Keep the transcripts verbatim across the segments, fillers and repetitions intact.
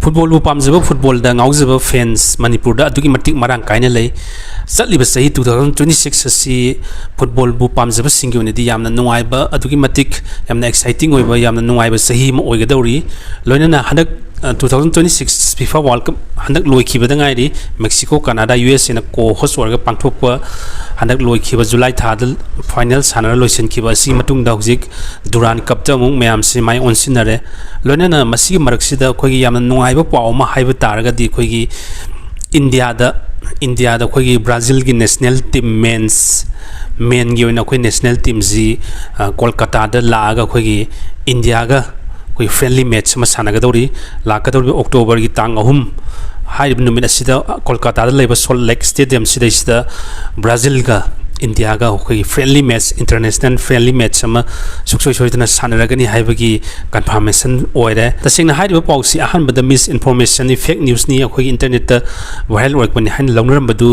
ꯐꯨꯠꯕꯣꯜꯕꯨ ꯄꯥꯝꯖꯕ, ꯐꯨꯠꯕꯣꯜꯗ ꯉꯥꯎꯖꯕ ꯐꯦꯟꯁ ꯃꯅꯤꯄꯨꯔꯗ ꯑꯗꯨꯛꯀꯤ ꯃꯇꯤꯛ ꯃꯔꯥꯡ ꯀꯥꯏꯅ ꯂꯩ꯫ ꯆꯠꯂꯤꯕ ꯆꯍꯤ two thousand twenty six ꯑꯁꯤ ꯐꯨꯠꯕꯣꯜꯕꯨ ꯄꯥꯝꯖꯕꯁꯤꯡꯒꯤ ꯑꯣꯏꯅꯗꯤ ꯌꯥꯝꯅ ꯅꯨꯡꯉꯥꯏꯕ, ꯑꯗꯨꯛꯀꯤ ꯃꯇꯤꯛ ꯌꯥꯝꯅ ꯑꯦꯛꯁꯥꯏꯇꯤꯡ ꯑꯣꯏꯕ, ꯌꯥꯝꯅ ꯅꯨꯡꯉꯥꯏꯕ ꯆꯍꯤ ꯑꯃ ꯑꯣꯏꯒꯗꯧꯔꯤ꯫ ꯂꯣꯏꯅꯅ ꯍꯟꯗꯛ, ꯑ, two thousand twenty six FIFA World Cup ꯍꯟꯗꯛ ꯂꯣꯏꯈꯤꯕꯗ ꯉꯥꯏꯔꯤ꯫ Mexico, Canada, U S Aꯅ ꯀꯣ ꯍꯣꯁ ꯑꯣꯏꯔꯒ ꯄꯥꯡꯊꯣꯛꯄ ꯍꯟꯗꯛ ꯂꯣꯏꯈꯤꯕ ꯖꯨꯂꯥꯏ ꯊꯥꯗ ꯐꯥꯏꯅꯦꯜ ꯁꯥꯟꯅꯔ ꯂꯣꯏꯁꯤꯟꯈꯤꯕ ꯑꯁꯤꯒꯤ ꯃꯇꯨꯡꯗ ꯍꯧꯖꯤꯛ ꯗꯨꯔꯥꯟ ꯀꯞꯇ ꯑꯃꯨꯛ ꯃꯌꯥꯝꯁꯤ ꯃꯥꯏ ꯑꯣꯟꯁꯤꯟꯅꯔꯦ꯫ ꯂꯣꯏꯅꯅ ꯃꯁꯤꯒꯤ ꯃꯔꯛꯁꯤꯗ ꯑꯩꯈꯣꯏꯒꯤ ꯌꯥꯝꯅ ꯅꯨꯡꯉꯥꯏꯕ ꯄꯥꯎ ꯑꯃ ꯍꯥꯏꯕ ꯇꯥꯔꯒꯗꯤ, ꯑꯩꯈꯣꯏꯒꯤ ꯏꯟꯗꯤꯌꯥꯗ, ꯏꯟꯗꯤꯌꯥꯗ ꯑꯩꯈꯣꯏꯒꯤ ꯕ꯭ꯔꯥꯖꯤꯜꯒꯤ ꯅꯦꯁꯅꯦꯜ ꯇꯤꯝ, ꯃꯦꯟꯁ, ꯃꯦꯟꯒꯤ ꯑꯣꯏꯅ ꯑꯩꯈꯣꯏ ꯅꯦꯁꯅꯦꯜ ꯇꯤꯝꯁꯤ, ꯑ, ꯀꯣꯜꯀꯇꯥꯗ ꯂꯥꯛꯑꯒ ꯑꯩꯈꯣꯏꯒꯤ ꯏꯟꯗꯤꯌꯥꯒ ꯑꯩꯈꯣꯏ ꯐ꯭ꯔꯦꯟꯂꯤ ꯃꯦꯠꯆ ꯑꯃ ꯁꯥꯟꯅꯒꯗꯧꯔꯤ꯫ ꯂꯥꯛꯀꯗꯧꯔꯤꯕ ꯑꯣꯛꯇꯣꯕꯔꯒꯤ ꯇꯥꯡ ꯑꯍꯨꯝ ꯍꯥꯏꯔꯤꯕ ꯅꯨꯃꯤꯠ ꯑꯁꯤꯗ ꯀꯣꯜꯀꯇꯥꯗ ꯂꯩꯕ ꯁꯣꯜꯠ ꯂꯦꯛ ꯁ꯭ꯇꯦꯗꯤꯌꯝ ꯁꯤꯗꯩꯁꯤꯗ ꯕ꯭ꯔꯥꯖꯤꯜꯒ ꯏꯟꯗꯤꯌꯥꯒ ꯑꯩꯈꯣꯏꯒꯤ friendly match, international friendly match ꯑꯃ ꯁꯨꯡꯁꯣꯏ ꯁꯣꯏꯗꯅ ꯁꯥꯟꯅꯔꯒꯅꯤ ꯍꯥꯏꯕꯒꯤ ꯀꯟꯐꯥꯔꯃꯦꯁꯟ ꯑꯣꯏꯔꯦ꯫ ꯇꯁꯦꯡꯅ ꯍꯥꯏꯔꯤꯕ ꯄꯥꯎꯁꯤ ꯑꯍꯥꯟꯕꯗ ꯃꯤꯁ ꯏꯟꯐꯣꯔꯃꯦꯁꯟꯅꯤ, ꯐꯦꯛ ꯅ꯭ꯌꯨꯁꯅꯤ, ꯑꯩꯈꯣꯏꯒꯤ ꯏꯟꯇꯔꯅꯦꯠꯇ ꯚꯥꯏꯔꯦꯜ ꯑꯣꯏꯔꯛꯄꯅꯤ ꯍꯥꯏꯅ ꯂꯧꯅꯔꯝꯕꯗꯨ,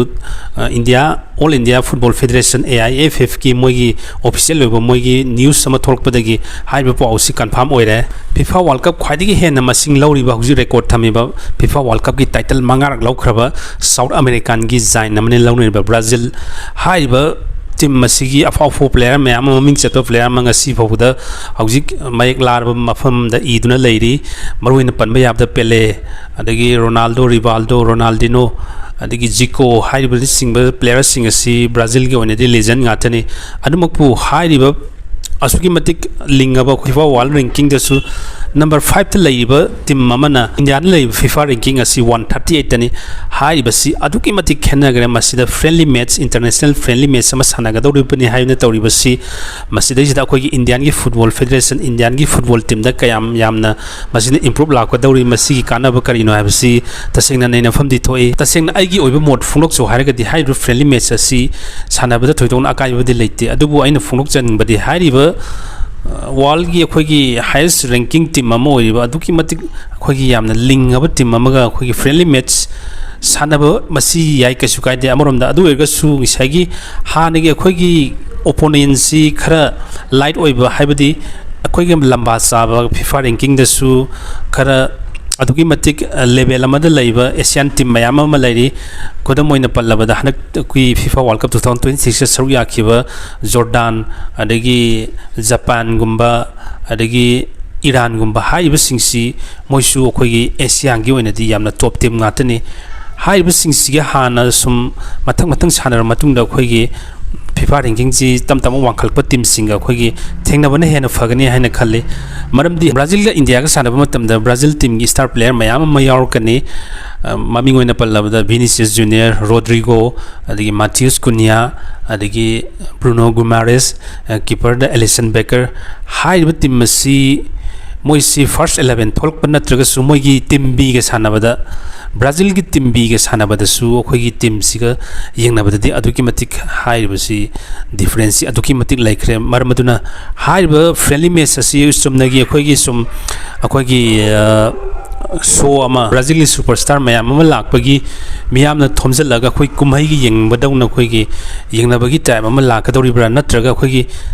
uh, India, all India football federation, A I F F ꯀꯤ ꯃꯣꯏꯒꯤ ꯑꯣꯐꯤꯁꯤꯌꯦꯜ ꯑꯣꯏꯕ ꯃꯣꯏꯒꯤ ꯅ꯭ꯌꯨꯁ ꯑꯃ ꯊꯣꯛꯂꯛꯄꯗꯒꯤ ꯍꯥꯏꯔꯤꯕ ꯄꯥꯎꯁꯤ ꯀꯟꯐꯥꯔꯝ ꯑꯣꯏꯔꯦ꯫ FIFA World Cup ꯈ꯭ꯋꯥꯏꯗꯒꯤ ꯍꯦꯟꯅ ꯃꯁꯤꯡ ꯂꯧꯔꯤꯕ, ꯍꯧꯖꯤꯛ ꯔꯦꯀꯣꯔꯗ ꯊꯝꯃꯤꯕ, FIFA World Cupꯀꯤ ꯇꯥꯏꯇꯜ ꯃꯉꯥꯔꯛ ꯂꯧꯈ꯭ꯔꯕ ꯁꯥꯎꯠ ꯑꯃꯦꯔꯤꯀꯥꯟꯒꯤ ꯖꯥꯏꯟ ꯑꯃꯅ ꯂꯧꯅꯔꯤꯕ ꯕ꯭ꯔꯥꯖꯤꯜ ꯍꯥꯏꯔꯤꯕ ꯇꯤꯝ ꯑꯁꯤꯒꯤ ꯑꯐꯥꯎ ꯑꯐꯥꯎꯕ ꯄ꯭ꯂꯦꯌꯔ ꯃꯌꯥꯝ ꯑꯃ, ꯃꯃꯤꯡ ꯆꯠꯄ ꯄ꯭ꯂꯦꯌꯔ ꯑꯃ ꯉꯁꯤ ꯐꯥꯎꯕꯗ ꯍꯧꯖꯤꯛ ꯃꯌꯦꯛ ꯂꯥꯔꯕ ꯃꯐꯝꯗ ꯏꯗꯨꯅ ꯂꯩꯔꯤ꯫ ꯃꯔꯨꯑꯣꯏꯅ ꯄꯟꯕ ꯌꯥꯕꯗ ꯄꯦꯂꯦ, ꯑꯗꯒꯤ ꯔꯣꯅꯥꯜꯗꯣ, ꯔꯤꯕꯥꯜꯗꯣ, ꯔꯣꯅꯥꯜꯗꯤꯅꯣ, ꯑꯗꯒꯤ ꯖꯤꯀꯣ ꯍꯥꯏꯔꯤꯕꯅꯆꯤꯡꯕ ꯄ꯭ꯂꯦꯌꯔꯁꯤꯡ ꯑꯁꯤ ꯕ꯭ꯔꯥꯖꯤꯜꯒꯤ ꯑꯣꯏꯅꯗꯤ ꯂꯤꯖꯦꯟ ꯉꯥꯛꯇꯅꯤ꯫ ꯑꯗꯨꯃꯛꯄꯨ ꯍꯥꯏꯔꯤꯕ ꯑꯁꯨꯛꯀꯤ ꯃꯇꯤꯛ ꯂꯤꯡꯉꯕ FIFA World Rankingꯗꯁꯨ ꯅꯝꯕꯔ ꯐꯥꯏꯚꯇ ꯂꯩꯔꯤꯕ ꯇꯤꯝ ꯑꯃꯅ ꯏꯟꯗꯤꯌꯥꯗ ꯂꯩꯔꯤꯕ FIFA Ranking ꯑꯁꯤ one thirty eightꯇꯅꯤ꯫ ꯍꯥꯏꯔꯤꯕꯁꯤ ꯑꯗꯨꯛꯀꯤ ꯃꯇꯤꯛ ꯈꯦꯠꯅꯈ꯭ꯔꯦ꯫ ꯃꯁꯤꯗ friendly match, international friendly match ꯑꯃ ꯁꯥꯟꯅꯒꯗꯧꯔꯤꯕꯅꯤ ꯍꯥꯏꯗꯨꯅ ꯇꯧꯔꯤꯕꯁꯤ, ꯃꯁꯤꯗꯩꯁꯤꯗ ꯑꯩꯈꯣꯏꯒꯤ ꯏꯟꯗꯤꯌꯥꯟꯒꯤ ꯐꯨꯠꯕꯣꯜ ꯐꯦꯗꯔꯦꯁꯟ, ꯏꯟꯗꯤꯌꯥꯟꯒꯤ ꯐꯨꯠꯕꯣꯜ ꯇꯤꯝꯗ ꯀꯌꯥꯝ ꯌꯥꯝꯅ ꯃꯁꯤꯅ ꯏꯝꯄ꯭ꯔꯨꯞ ꯂꯥꯛꯀꯗꯧꯔꯤ, ꯃꯁꯤꯒꯤ ꯀꯥꯟꯅꯕ ꯀꯔꯤꯅꯣ ꯍꯥꯏꯕꯁꯤ ꯇꯁꯦꯡꯅ ꯅꯩꯅꯐꯝꯗꯤ ꯊꯣꯛꯏ꯫ ꯇꯁꯦꯡꯅ ꯑꯩꯒꯤ ꯑꯣꯏꯕ ꯃꯣꯠ ꯐꯣꯡꯗꯣꯛꯆꯧ ꯍꯥꯏꯔꯒꯗꯤ, ꯍꯥꯏꯔꯤꯕ ꯐ꯭ꯔꯦꯟꯂꯤ ꯃꯦꯠꯆ ꯑꯁꯤ ꯁꯥꯟꯅꯕꯗ ꯊꯣꯏꯗꯣꯛꯅ ꯑꯀꯥꯏꯕꯗꯤ ꯂꯩꯇꯦ, ꯑꯗꯨꯕꯨ ꯑꯩꯅ ꯐꯣꯡꯗꯣꯛꯆꯅꯤꯡꯕꯗꯤ ꯍꯥꯏꯔꯤꯕ, ꯑ, ꯋꯥꯔꯜꯒꯤ ꯑꯩꯈꯣꯏꯒꯤ ꯍꯥꯏꯌꯦꯁ ꯔꯦꯡꯀꯤꯡ ꯇꯤꯝ ꯑꯃ ꯑꯣꯏꯔꯤꯕ, ꯑꯗꯨꯛꯀꯤ ꯃꯇꯤꯛ ꯑꯩꯈꯣꯏꯒꯤ ꯌꯥꯝꯅ ꯂꯤꯡꯉꯕ ꯇꯤꯝ ꯑꯃꯒ ꯑꯩꯈꯣꯏꯒꯤ ꯐ꯭ꯔꯦꯟꯂꯤ ꯃꯦꯠꯆ ꯁꯥꯟꯅꯕ, ꯃꯁꯤ ꯌꯥꯏ, ꯀꯩꯁꯨ ꯀꯥꯏꯗꯦ ꯑꯃꯔꯣꯝꯗ꯫ ꯑꯗꯨ ꯑꯣꯏꯔꯒꯁꯨ ꯉꯁꯥꯏꯒꯤ ꯍꯥꯟꯅꯒꯤ ꯑꯩꯈꯣꯏꯒꯤ ꯑꯣꯄꯣꯅꯦꯟꯁꯤ ꯈꯔ ꯂꯥꯏꯠ ꯑꯣꯏꯕ, ꯍꯥꯏꯕꯗꯤ ꯑꯩꯈꯣꯏꯒꯤ ꯂꯝꯕꯥ ꯆꯥꯕ, FIFA Rankingꯗꯁꯨ ꯈꯔ ꯑꯗꯨꯛꯀꯤ ꯃꯇꯤꯛ ꯂꯦꯚꯦꯜ ꯑꯃꯗ ꯂꯩꯕ ꯑꯦꯁꯤꯌꯥꯟ ꯇꯤꯝ ꯃꯌꯥꯝ ꯑꯃ ꯂꯩꯔꯤ꯫ ꯈꯨꯗꯝ ꯑꯣꯏꯅ ꯄꯜꯂꯕꯗ, ꯍꯟꯗꯛ ꯑꯩꯈꯣꯏ FIFA World Cup two thousand twenty ꯁꯤꯛꯁꯇ ꯁꯔꯨꯛ ꯌꯥꯈꯤꯕ ꯖꯣꯔꯗꯥꯟ, ꯑꯗꯒꯤ ꯖꯄꯥꯟꯒꯨꯝꯕ, ꯑꯗꯒꯤ ꯏꯔꯥꯟꯒꯨꯝꯕ ꯍꯥꯏꯔꯤꯕꯁꯤꯡꯁꯤ ꯃꯣꯏꯁꯨ ꯑꯩꯈꯣꯏꯒꯤ ꯑꯦꯁꯤꯌꯥꯒꯤ ꯑꯣꯏꯅꯗꯤ ꯌꯥꯝꯅ ꯇꯣꯞ ꯇꯤꯝ ꯉꯥꯛꯇꯅꯤ꯫ ꯍꯥꯏꯔꯤꯕꯁꯤꯡꯁꯤꯒ ꯍꯥꯟꯅ ꯁꯨꯝ ꯃꯊꯪ ꯃꯊꯪ ꯁꯥꯟꯅꯔꯕ ꯃꯇꯨꯡꯗ ꯑꯩꯈꯣꯏꯒꯤ ꯐꯤꯐꯥ ꯔꯦꯡꯀꯤꯡꯁꯤ ꯇꯞ ꯇꯞꯅ ꯋꯥꯡꯈꯠꯂꯛꯄ ꯇꯤꯝꯁꯤꯡꯒ ꯑꯩꯈꯣꯏꯒꯤ ꯊꯦꯡꯅꯕꯅ ꯍꯦꯟꯅ ꯐꯒꯅꯤ ꯍꯥꯏꯅ ꯈꯜꯂꯤ꯫ ꯃꯔꯝꯗꯤ ꯕ꯭ꯔꯥꯖꯤꯜꯒ ꯏꯟꯗꯤꯌꯥꯒ ꯁꯥꯟꯅꯕ ꯃꯇꯝꯗ ꯕ꯭ꯔꯥꯖꯤꯜ ꯇꯤꯝꯒꯤ ꯁ꯭ꯇꯥꯔ ꯄ꯭ꯂꯦꯌꯔ ꯃꯌꯥꯝ ꯑꯃ ꯌꯥꯎꯔꯛꯀꯅꯤ꯫ ꯑ, ꯃꯃꯤꯡ ꯑꯣꯏꯅ ꯄꯜꯂꯕꯗ ꯚꯤꯅꯤꯁꯤꯌꯁ ꯖꯨꯅꯤꯌꯔ, ꯔꯣꯗ꯭ꯔꯤꯒꯣ, ꯑꯗꯒꯤ ꯃꯥꯊꯤꯌꯨꯁ ꯀꯨꯟꯌꯥ, ꯑꯗꯒꯤ ꯕ꯭ꯔꯨꯅꯣ ꯒꯨꯃꯥꯔꯦꯁ, ꯑ, ꯀꯤꯄꯔꯗ ꯑꯦꯂꯤꯁꯟ ꯕꯦꯀꯔ꯫ ꯍꯥꯏꯔꯤꯕ ꯇꯤꯝ ꯑꯁꯤ ꯃꯣꯏꯁꯤ ꯐꯥꯔꯁ ꯏꯂꯦꯚꯦꯟ ꯊꯣꯛꯂꯛꯄ ꯅꯠꯇ꯭ꯔꯒꯁꯨ ꯃꯣꯏꯒꯤ ꯇꯤꯝ ꯕꯤꯒ ꯁꯥꯟꯅꯕꯗ, ꯕ꯭ꯔꯥꯖꯤꯜꯒꯤ ꯇꯤꯝ ꯕꯤꯒ ꯁꯥꯟꯅꯕꯗꯁꯨ ꯑꯩꯈꯣꯏꯒꯤ ꯇꯤꯝꯁꯤꯒ ꯌꯦꯡꯅꯕꯗꯗꯤ ꯑꯗꯨꯛꯀꯤ ꯃꯇꯤꯛ ꯍꯥꯏꯔꯤꯕꯁꯤ ꯗꯤꯐꯔꯦꯟꯁꯁꯤ ꯑꯗꯨꯛꯀꯤ ꯃꯇꯤꯛ ꯂꯩꯈ꯭ꯔꯦ꯫ ꯃꯔꯝ ꯑꯗꯨꯅ ꯍꯥꯏꯔꯤꯕ ꯐ꯭ꯔꯦꯟꯂꯤ ꯃꯦꯠꯆ ꯑꯁꯤ ꯆꯨꯝꯅꯒꯤ ꯑꯩꯈꯣꯏꯒꯤ ꯁꯨꯝ ꯑꯩꯈꯣꯏꯒꯤ, ꯑ, ꯁꯣ ꯑꯃ, ꯕ꯭ꯔꯥꯖꯤꯜꯒꯤ ꯁꯨꯄꯔ ꯁ꯭ꯇꯥꯔ ꯃꯌꯥꯝ ꯑꯃ ꯂꯥꯛꯄꯒꯤ ꯃꯤꯌꯥꯝꯅ ꯊꯣꯝꯖꯤꯜꯂꯒ ꯑꯩꯈꯣꯏ ꯀꯨꯝꯍꯩꯒꯤ ꯌꯦꯡꯕꯗꯧꯅ ꯑꯩꯈꯣꯏꯒꯤ ꯌꯦꯡꯅꯕꯒꯤ ꯇꯥꯏꯞ ꯑꯃ ꯂꯥꯛꯀꯗꯧꯔꯤꯕ꯭ꯔꯥ, ꯅꯠꯇ꯭ꯔꯒ ꯑꯩꯈꯣꯏꯒꯤ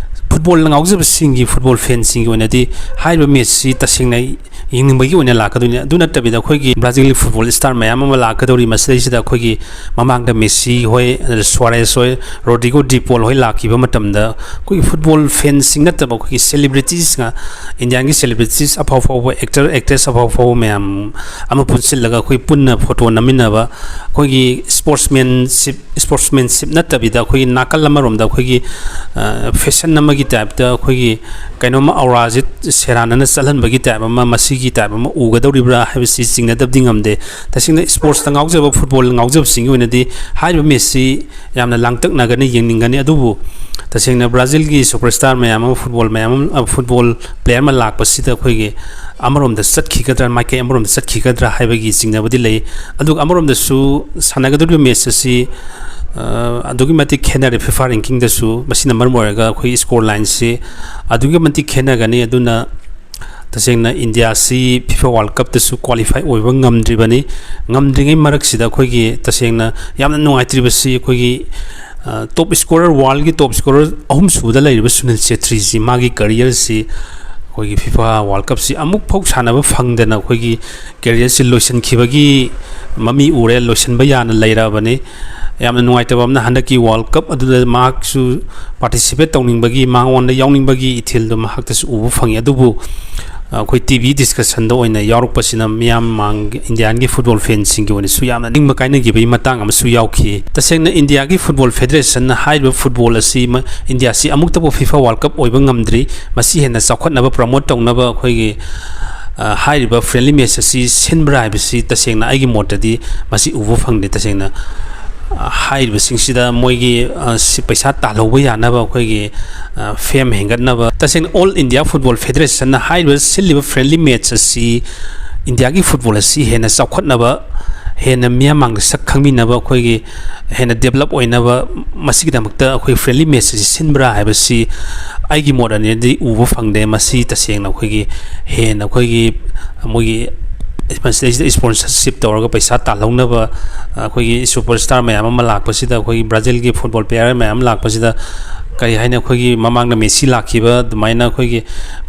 ꯐꯨꯠꯕꯣꯜ ꯉꯥꯎꯖꯕꯁꯤꯡꯒꯤ, ꯐꯨꯠꯕꯣꯜ ꯐꯦꯟꯁꯤꯡꯒꯤ ꯑꯣꯏꯅꯗꯤ ꯍꯥꯏꯔꯤꯕ ꯃꯦꯠꯁꯁꯤ ꯇꯁꯦꯡꯅ ꯌꯦꯡꯅꯤꯡꯕꯒꯤ ꯑꯣꯏꯅ ꯂꯥꯛꯀꯗꯣꯏꯅꯤ꯫ ꯑꯗꯨ ꯅꯠꯇꯕꯤꯗ ꯑꯩꯈꯣꯏꯒꯤ ꯕ꯭ꯔꯥꯖꯤꯜꯒꯤ ꯐꯨꯠꯕꯣꯜ ꯁ꯭ꯇꯥꯔ ꯃꯌꯥꯝ ꯑꯃ ꯂꯥꯛꯀꯗꯧꯔꯤ꯫ ꯃꯁꯤꯗꯩꯁꯤꯗ ꯑꯩꯈꯣꯏꯒꯤ ꯃꯃꯥꯡꯗ ꯃꯦꯁꯤ ꯍꯣꯏ, ꯑꯗꯨꯗ ꯁ꯭ꯋꯥꯔꯦꯁ ꯍꯣꯏ, ꯔꯣꯗ꯭ꯔꯤꯒꯣ ꯗꯤ ꯄꯣꯜ ꯍꯣꯏ ꯂꯥꯛꯈꯤꯕ ꯃꯇꯝꯗ ꯑꯩꯈꯣꯏꯒꯤ ꯐꯨꯠꯕꯣꯜ ꯐꯦꯟꯁꯤꯡ ꯅꯠꯇꯕ ꯑꯩꯈꯣꯏꯒꯤ ꯁꯦꯂꯤꯕ꯭ꯔꯤꯇꯤꯁ ꯉꯥ-, ꯏꯟꯗꯤꯌꯥꯒꯤ ꯁꯦꯂꯤꯕ꯭ꯔꯤꯇꯤꯁ ꯑꯐꯥꯎ ꯑꯐꯥꯎꯕ, ꯑꯦꯛꯇꯔ ꯑꯦꯛꯇ꯭ꯔꯦꯁ ꯑꯐꯥꯎ ꯑꯐꯥꯎꯕ ꯃꯌꯥꯝ ꯑꯃ ꯄꯨꯟꯁꯤꯜꯂꯒ ꯑꯩꯈꯣꯏ ꯄꯨꯟꯅ ꯐꯣꯇꯣ ꯅꯝꯃꯤꯟꯅꯕ, ꯑꯩꯈꯣꯏꯒꯤ ꯁ꯭ꯄꯣꯔꯠꯁꯃꯦꯟꯁꯤꯞ, ꯁ꯭ꯄꯣꯔꯠꯁꯃꯦꯟꯁꯤꯞ ꯅꯠꯇꯕꯤꯗ ꯑꯩꯈꯣꯏꯒꯤ ꯅꯥꯀꯜ ꯑꯃꯔꯣꯝꯗ ꯑꯩꯈꯣꯏꯒꯤ, ꯑ, ꯐꯦꯁꯟ ꯑꯃꯒꯤ ꯇꯥꯏꯞꯇ ꯑꯩꯈꯣꯏꯒꯤ ꯀꯩꯅꯣꯝꯃ ꯑꯧꯔꯥꯁꯦ ꯁꯦꯔꯥꯟꯅꯅ ꯆꯠꯍꯟꯕꯒꯤ ꯇꯥꯏꯞ ꯑꯃ, ꯃꯁꯤꯒꯤ ꯇꯥꯏꯞ ꯑꯃ ꯎꯒꯗꯧꯔꯤꯕ꯭ꯔꯥ ꯍꯥꯏꯕꯁꯤ ꯆꯤꯡꯅꯗꯕꯗꯤ ꯉꯝꯗꯦ꯫ ꯇꯁꯦꯡꯅ ꯁ꯭ꯄꯣꯔꯠꯁꯇ ꯉꯥꯎꯖꯕ, ꯐꯨꯠꯕꯣꯜ ꯉꯥꯎꯖꯕꯁꯤꯡꯒꯤ ꯑꯣꯏꯅꯗꯤ ꯍꯥꯏꯔꯤꯕ ꯃꯦꯠꯁꯁꯤ ꯌꯥꯝꯅ ꯂꯥꯡꯇꯛꯅꯒꯅꯤ, ꯌꯦꯡꯅꯤꯡꯒꯅꯤ꯫ ꯑꯗꯨꯕꯨ ꯇꯁꯦꯡꯅ ꯕ꯭ꯔꯥꯖꯤꯜꯒꯤ ꯁꯨꯄꯔ ꯁ꯭ꯇꯥꯔ ꯃꯌꯥꯝ ꯑꯃ, ꯐꯨꯠꯕꯣꯜ ꯃꯌꯥꯝ ꯑꯃ, ꯑ, ꯐꯨꯠꯕꯣꯜ ꯄ꯭ꯂꯦꯌꯔ ꯑꯃ ꯂꯥꯛꯄꯁꯤꯗ ꯑꯩꯈꯣꯏꯒꯤ ꯑꯃꯔꯣꯝꯗ ꯆꯠꯈꯤꯒꯗ꯭ꯔꯥ, ꯃꯥꯏꯀꯩ ꯑꯃꯔꯣꯝꯗ ꯆꯠꯈꯤꯒꯗ꯭ꯔꯥ ꯍꯥꯏꯕꯒꯤ ꯆꯤꯡꯅꯕꯗꯤ ꯂꯩ꯫ ꯑꯗꯨꯒ ꯑꯃꯔꯣꯝꯗꯁꯨ ꯁꯥꯟꯅꯒꯗꯧꯔꯤꯕ ꯃꯦꯠꯁ ꯑꯁꯤ, ꯑ, ꯑꯗꯨꯛꯀꯤ ꯃꯇꯤꯛ ꯈꯦꯠꯅꯔꯦ ꯐꯤꯐꯥ ꯔꯦꯡꯀꯤꯡꯗꯁꯨ꯫ ꯃꯁꯤꯅ ꯃꯔꯝ ꯑꯣꯏꯔꯒ ꯑꯩꯈꯣꯏ ꯁ꯭ꯀꯣꯔ ꯂꯥꯏꯟꯁꯤ ꯑꯗꯨꯛꯀꯤ ꯃꯇꯤꯛ ꯈꯦꯠꯅꯒꯅꯤ꯫ ꯑꯗꯨꯅ ꯇꯁꯦꯡꯅ ꯏꯟꯗꯤꯌꯥꯁꯤ ꯐꯤꯐꯥ ꯋꯥꯔꯜ ꯀꯞꯇꯁꯨ ꯀ꯭ꯋꯥꯂꯤꯐꯥꯏ ꯑꯣꯏꯕ ꯉꯝꯗ꯭ꯔꯤꯕꯅꯤ꯫ ꯉꯝꯗ꯭ꯔꯤꯉꯩ ꯃꯔꯛꯁꯤꯗ ꯑꯩꯈꯣꯏꯒꯤ ꯇꯁꯦꯡꯅ ꯌꯥꯝꯅ ꯅꯨꯡꯉꯥꯏꯇ꯭ꯔꯤꯕꯁꯤ ꯑꯩꯈꯣꯏꯒꯤ, ꯑ, ꯇꯣꯞ ꯁ꯭ꯀꯣꯔꯔ, ꯋꯥꯔꯜꯒꯤ ꯇꯣꯞ ꯁ꯭ꯀꯣꯔꯔ ꯑꯍꯨꯝ ꯁꯨꯕꯗ ꯂꯩꯔꯤꯕ ꯁꯨꯅꯤꯜ ꯆꯦꯇ꯭ꯔꯤꯁꯤ, ꯃꯥꯒꯤ ꯀꯔꯤꯌꯔꯁꯤ ꯑꯩꯈꯣꯏꯒꯤ ꯐꯤꯐꯥ ꯋꯥꯔꯜ ꯀꯞꯁꯤ ꯑꯃꯨꯛ ꯐꯥꯎ ꯁꯥꯟꯅꯕ ꯐꯪꯗꯅ ꯑꯩꯈꯣꯏꯒꯤ ꯀꯦꯔꯤꯌꯔꯁꯤ ꯂꯣꯏꯁꯤꯟꯈꯤꯕꯒꯤ ꯃꯃꯤ ꯎꯔꯦ, ꯂꯣꯏꯁꯤꯟꯕ ꯌꯥꯅ ꯂꯩꯔꯛꯑꯕꯅꯤ꯫ ꯌꯥꯝꯅ ꯅꯨꯡꯉꯥꯏꯇꯕ ꯑꯃꯅ, ꯍꯟꯗꯛꯀꯤ ꯋꯥꯔꯜ ꯀꯞ ꯑꯗꯨꯗ ꯃꯍꯥꯛꯁꯨ ꯄꯥꯔꯇꯤꯁꯤꯄꯦꯠ ꯇꯧꯅꯤꯡꯕꯒꯤ, ꯃꯉꯣꯟꯗ ꯌꯥꯎꯅꯤꯡꯕꯒꯤ ꯏꯊꯤꯜꯗꯨ ꯃꯍꯥꯛꯇꯁꯨ ꯎꯕ ꯐꯪꯉꯤ꯫ ꯑꯗꯨꯕꯨ ꯑꯩꯈꯣꯏ ꯇꯤ ꯚꯤ ꯗꯤꯁꯀꯁꯟꯗ ꯑꯣꯏꯅ ꯌꯥꯎꯔꯛꯄꯁꯤꯅ ꯃꯤꯌꯥꯝ ꯃꯥꯡ-, ꯏꯟꯗꯤꯌꯥꯟꯒꯤ ꯐꯨꯠꯕꯣꯜ ꯐꯦꯟꯁꯤꯡꯒꯤ ꯑꯣꯏꯅꯁꯨ ꯌꯥꯝꯅ ꯅꯤꯡꯕ ꯀꯥꯏꯅꯈꯤꯕꯒꯤ ꯃꯇꯥꯡ ꯑꯃꯁꯨ ꯌꯥꯎꯈꯤ꯫ ꯇꯁꯦꯡꯅ ꯏꯟꯗꯤꯌꯥꯒꯤ ꯐꯨꯠꯕꯣꯜ ꯐꯦꯗꯔꯦꯁꯟꯅ ꯍꯥꯏꯔꯤꯕ ꯐꯨꯠꯕꯣꯜ ꯑꯁꯤ ꯃ-, ꯏꯟꯗꯤꯌꯥꯁꯤ ꯑꯃꯨꯛꯇꯕꯨ ꯐꯤꯐꯥ ꯋꯥꯔꯜ ꯀꯞ ꯑꯣꯏꯕ ꯉꯝꯗ꯭ꯔꯤ꯫ ꯃꯁꯤ ꯍꯦꯟꯅ ꯆꯥꯎꯈꯠꯅꯕ, ꯄ꯭ꯔꯃꯣꯠ ꯇꯧꯅꯕ ꯑꯩꯈꯣꯏꯒꯤ, ꯑ, ꯍꯥꯏꯔꯤꯕ ꯐ꯭ꯔꯦꯟꯂꯤ ꯃꯦꯠꯆ ꯑꯁꯤ ꯁꯤꯟꯕ꯭ꯔꯥ ꯍꯥꯏꯕꯁꯤ ꯇꯁꯦꯡꯅ ꯑꯩꯒꯤ ꯃꯣꯠꯇꯗꯤ ꯃꯁꯤ ꯎꯕ ꯐꯪꯗꯦ꯫ ꯇꯁꯦꯡꯅ, ꯑ, ꯍꯥꯏꯔꯤꯕꯁꯤꯡꯁꯤꯗ ꯃꯣꯏꯒꯤ, ꯑ, ꯁꯤ ꯄꯩꯁꯥ ꯇꯥꯜꯍꯧꯕ ꯌꯥꯅꯕ, ꯑꯩꯈꯣꯏꯒꯤ, ꯑ, ꯐꯦꯝ ꯍꯦꯟꯒꯠꯅꯕ, ꯇꯁꯦꯡꯅ ꯑꯣꯜ ꯏꯟꯗꯤꯌꯥ ꯐꯨꯠꯕꯣꯜ ꯐꯦꯗꯔꯦꯁꯟꯅ ꯍꯥꯏꯔꯤꯕ ꯁꯤꯜꯂꯤꯕ ꯐ꯭ꯔꯦꯟꯂꯤ ꯃꯦꯠꯆ ꯑꯁꯤ ꯏꯟꯗꯤꯌꯥꯒꯤ ꯐꯨꯠꯕꯣꯜ ꯑꯁꯤ ꯍꯦꯟꯅ ꯆꯥꯎꯈꯠꯅꯕ, ꯍꯦꯟꯅ ꯃꯤꯌꯥꯝ ꯃꯥꯡꯗ ꯁꯛ ꯈꯪꯃꯤꯟꯅꯕ, ꯑꯩꯈꯣꯏꯒꯤ ꯍꯦꯟꯅ ꯗꯦꯕꯂꯞ ꯑꯣꯏꯅꯕ, ꯃꯁꯤꯒꯤꯗꯃꯛꯇ ꯑꯩꯈꯣꯏ ꯐ꯭ꯔꯦꯟꯂꯤ ꯃꯦꯠꯆ ꯑꯁꯤ ꯁꯤꯟꯕ꯭ꯔꯥ ꯍꯥꯏꯕꯁꯤ ꯑꯩꯒꯤ ꯃꯣꯠ ꯑꯅꯤꯗꯤ ꯎꯕ ꯐꯪꯗꯦ꯫ ꯃꯁꯤ ꯇꯁꯦꯡꯅ ꯑꯩꯈꯣꯏꯒꯤ ꯍꯦꯟꯅ ꯑꯩꯈꯣꯏꯒꯤ ꯃꯣꯏꯒꯤ ꯃꯁꯤꯗꯩꯁꯤꯗ ꯏꯁꯄꯣꯟꯁꯔꯁꯤꯞ ꯇꯧꯔꯒ ꯄꯩꯁꯥ ꯇꯥꯜꯍꯧꯅꯕ, ꯑꯩꯈꯣꯏꯒꯤ ꯁꯨꯄꯔ ꯁ꯭ꯇꯥꯔ ꯃꯌꯥꯝ ꯑꯃ ꯂꯥꯛꯄꯁꯤꯗ, ꯑꯩꯈꯣꯏꯒꯤ ꯕ꯭ꯔꯥꯖꯤꯜꯒꯤ ꯐꯨꯠꯕꯣꯜ ꯄ꯭ꯂꯦꯌꯔ ꯃꯌꯥꯝ ꯂꯥꯛꯄꯁꯤꯗ, ꯀꯔꯤ ꯍꯥꯏꯅꯤ, ꯑꯩꯈꯣꯏꯒꯤ ꯃꯃꯥꯡꯗ ꯃꯦꯁꯤ ꯂꯥꯛꯈꯤꯕ ꯑꯗꯨꯃꯥꯏꯅ ꯑꯩꯈꯣꯏꯒꯤ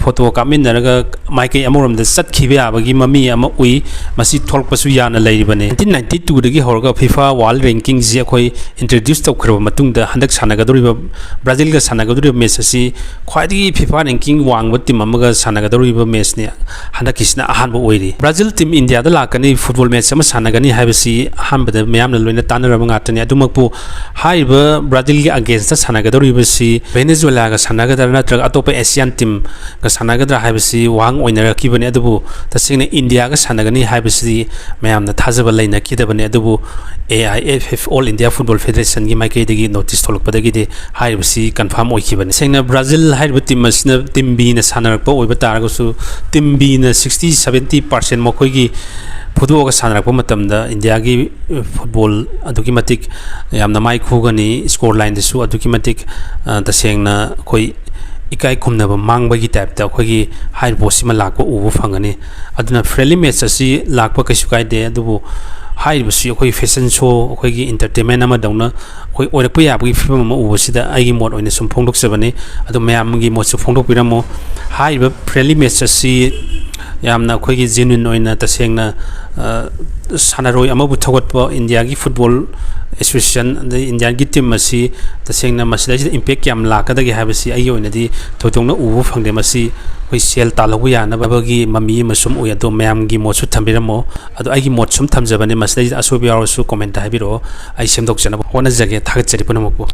ꯐꯣꯇꯣ ꯀꯥꯞꯃꯤꯟꯅꯔꯒ ꯃꯥꯏꯀꯩ ꯑꯃꯔꯣꯝꯗ ꯆꯠꯈꯤꯕ ꯌꯥꯕꯒꯤ ꯃꯃꯤ ꯑꯃ ꯎꯏ꯫ ꯃꯁꯤ ꯊꯣꯛꯂꯛꯄꯁꯨ ꯌꯥꯅ ꯂꯩꯔꯤꯕꯅꯤ꯫ ꯅꯥꯏꯟꯇꯤꯟ ꯅꯥꯏꯟꯇꯤ ꯇꯨꯗꯒꯤ ꯍꯧꯔꯒ ꯐꯤꯐꯥ ꯋꯥꯔꯜ ꯔꯦꯡꯀꯤꯡꯁꯤ ꯑꯩꯈꯣꯏ ꯏꯟꯇ꯭ꯔꯣꯗ꯭ꯌꯨꯁ ꯇꯧꯈ꯭ꯔꯕ ꯃꯇꯨꯡꯗ, ꯍꯟꯗꯛ ꯁꯥꯟꯅꯒꯗꯧꯔꯤꯕ, ꯕ꯭ꯔꯥꯖꯤꯜꯒ ꯁꯥꯟꯅꯒꯗꯧꯔꯤꯕ ꯃꯦꯠꯆ ꯑꯁꯤ ꯈ꯭ꯋꯥꯏꯗꯒꯤ ꯐꯤꯐꯥ ꯔꯦꯡꯀꯤꯡ ꯋꯥꯡꯕ ꯇꯤꯝ ꯑꯃꯒ ꯁꯥꯟꯅꯒꯗꯧꯔꯤꯕ ꯃꯦꯠꯆꯅꯤ꯫ ꯍꯟꯗꯛꯀꯤꯁꯤꯅ ꯑꯍꯥꯟꯕ ꯑꯣꯏꯔꯤ꯫ ꯕ꯭ꯔꯥꯖꯤꯜ ꯇꯤꯝ ꯏꯟꯗꯤꯌꯥꯗ ꯂꯥꯛꯀꯅꯤ, ꯐꯨꯠꯕꯣꯜ ꯃꯦꯠꯆ ꯑꯃ ꯁꯥꯟꯅꯒꯅꯤ ꯍꯥꯏꯕꯁꯤ ꯑꯍꯥꯟꯕꯗ ꯃꯌꯥꯝꯅ ꯂꯣꯏꯅ ꯇꯥꯟꯅꯔꯕ ꯉꯥꯛꯇꯅꯤ꯫ ꯑꯗꯨꯃꯛꯄꯨ ꯍꯥꯏꯔꯤꯕ ꯕ꯭ꯔꯥꯖꯤꯜꯒꯤ ꯑꯒꯦꯟꯁꯇ ꯁꯥꯟꯅꯒꯗꯧꯔꯤꯕꯁꯤ ꯚꯦꯅꯦꯖꯨꯋꯦꯂꯥꯒ ꯁꯥꯟꯅꯒꯗ꯭ꯔꯥ ꯅꯠꯇ꯭ꯔꯒ ꯑꯇꯣꯞꯄ ꯑꯦꯁꯤꯌꯥꯟ ꯇꯤꯝꯒ ꯁꯥꯟꯅꯒꯗ꯭ꯔꯥ ꯍꯥꯏꯕꯁꯤ ꯋꯥꯍꯪ ꯑꯣꯏꯅꯔꯛꯈꯤꯕꯅꯤ꯫ ꯑꯗꯨꯕꯨ ꯇꯁꯦꯡꯅ ꯏꯟꯗꯤꯌꯥꯒ ꯁꯥꯟꯅꯒꯅꯤ ꯍꯥꯏꯕꯁꯤꯗꯤ ꯃꯌꯥꯝꯅ ꯊꯥꯖꯕ ꯂꯩꯅꯈꯤꯗꯕꯅꯤ꯫ ꯑꯗꯨꯕꯨ A I F F, all India football ꯐꯦꯗꯔꯦꯁꯟꯒꯤ ꯃꯥꯏꯀꯩꯗꯒꯤ ꯅꯣꯇꯤꯁ ꯊꯣꯛꯂꯛꯄꯗꯒꯤꯗꯤ ꯍꯥꯏꯔꯤꯕꯁꯤ ꯀꯟꯐꯥꯔꯝ ꯑꯣꯏꯈꯤꯕꯅꯤ꯫ ꯇꯁꯦꯡꯅ ꯕ꯭ꯔꯥꯖꯤꯜ ꯍꯥꯏꯔꯤꯕ ꯇꯤꯝ ꯑꯁꯤꯅ ꯇꯤꯝ ꯕꯤꯅ ꯁꯥꯟꯅꯔꯛꯄ ꯑꯣꯏꯕ ꯇꯥꯔꯒꯁꯨ, ꯇꯤꯝ ꯕꯤꯅ ꯁꯤꯛꯁꯇꯤ ꯁꯕꯦꯟꯇꯤ ꯄꯥꯔꯁꯦꯟ ꯃꯈꯣꯏꯒꯤ ꯐꯨꯗꯣꯛꯑꯒ ꯁꯥꯟꯅꯔꯛꯄ ꯃꯇꯝꯗ ꯏꯟꯗꯤꯌꯥꯒꯤ ꯐꯨꯠꯕꯣꯜ ꯑꯗꯨꯛꯀꯤ ꯃꯇꯤꯛ ꯌꯥꯝꯅ ꯃꯥꯏ ꯈꯨꯒꯅꯤ, ꯁ꯭ꯀꯣꯔ ꯂꯥꯏꯟꯗꯁꯨ ꯑꯗꯨꯛꯀꯤ ꯃꯇꯤꯛ, ꯑ, ꯇꯁꯦꯡꯅ ꯑꯩꯈꯣꯏ ꯏꯀꯥꯏ ꯈꯨꯝꯅꯕ ꯃꯥꯡꯕꯒꯤ ꯇꯥꯏꯞꯇ ꯑꯩꯈꯣꯏꯒꯤ ꯍꯥꯏꯔꯤꯕ ꯄꯣꯠꯁꯤꯃ ꯂꯥꯛꯄ ꯎꯕ ꯐꯪꯒꯅꯤ꯫ ꯑꯗꯨꯅ ꯐ꯭ꯔꯦꯟꯂꯤ ꯃꯦꯠꯆ ꯑꯁꯤ ꯂꯥꯛꯄ ꯀꯩꯁꯨ ꯀꯥꯏꯗꯦ, ꯑꯗꯨꯕꯨ ꯍꯥꯏꯔꯤꯕꯁꯤ ꯑꯩꯈꯣꯏ ꯐꯦꯁꯟ ꯁꯣ, ꯑꯩꯈꯣꯏꯒꯤ ꯏꯟꯇꯔꯇꯦꯟꯃꯦꯟ ꯑꯃꯗꯧꯅ ꯑꯩꯈꯣꯏ ꯑꯣꯏꯔꯛꯄ ꯌꯥꯕꯒꯤ ꯐꯤꯕꯝ ꯑꯃ ꯎꯕꯁꯤꯗ ꯑꯩꯒꯤ ꯃꯣꯠ ꯑꯣꯏꯅ ꯁꯨꯝ ꯐꯣꯡꯗꯣꯛꯆꯕꯅꯤ꯫ ꯑꯗꯣ ꯃꯌꯥꯝꯒꯤ ꯃꯣꯠꯁꯨ ꯐꯣꯡꯗꯣꯛꯄꯤꯔꯝꯃꯣ꯫ ꯍꯥꯏꯔꯤꯕ ꯐ꯭ꯔꯦꯟꯂꯤ ꯃꯦꯠꯆ ꯑꯁꯤ ꯌꯥꯝꯅ ꯑꯩꯈꯣꯏꯒꯤ ꯖꯦꯅ꯭ꯋꯤꯟ ꯑꯣꯏꯅ ꯇꯁꯦꯡꯅ, ꯑ, ꯁꯥꯟꯅꯔꯣꯏ ꯑꯃꯕꯨ ꯊꯧꯒꯠꯄ ꯏꯟꯗꯤꯌꯥꯒꯤ ꯐꯨꯠꯕꯣꯜ ꯑꯦꯁꯣꯁꯤꯌꯦꯁꯟ ꯑꯗꯩ ꯏꯟꯗꯤꯌꯥꯒꯤ ꯇꯤꯝ ꯑꯁꯤ ꯇꯁꯦꯡꯅ ꯃꯁꯤꯗꯩꯁꯤꯗ ꯏꯝꯄꯦꯛ ꯀꯌꯥꯝ ꯂꯥꯛꯀꯗꯒꯦ ꯍꯥꯏꯕꯁꯤ ꯑꯩꯒꯤ ꯑꯣꯏꯅꯗꯤ ꯊꯣꯏꯗꯣꯛꯅ ꯎꯕ ꯐꯪꯗꯦ꯫ ꯃꯁꯤ ꯑꯩꯈꯣꯏ ꯁꯦꯜ ꯇꯥꯜꯍꯧꯕ ꯌꯥꯅꯕꯒꯤ ꯃꯃꯤ ꯑꯃ ꯁꯨꯝ ꯎꯏ꯫ ꯑꯗꯣ ꯃꯌꯥꯝꯒꯤ ꯃꯣꯠꯁꯨ ꯊꯝꯕꯤꯔꯝꯃꯣ꯫ ꯑꯗꯣ ꯑꯩꯒꯤ ꯃꯣꯠ ꯁꯨꯝ ꯊꯝꯖꯕꯅꯦ꯫ ꯃꯁꯤꯗꯩꯁꯤꯗ ꯑꯁꯣꯏꯕ ꯌꯥꯎꯔꯁꯨ ꯀꯣꯃꯦꯟꯇ ꯍꯥꯏꯕꯤꯔꯛꯑꯣ, ꯑꯩ ꯁꯦꯝꯗꯣꯛꯆꯅꯕ ꯍꯣꯠꯅꯖꯒꯦ꯫ ꯊꯥꯒꯠꯆꯔꯤ ꯄꯨꯝꯅꯃꯛꯄꯨ꯫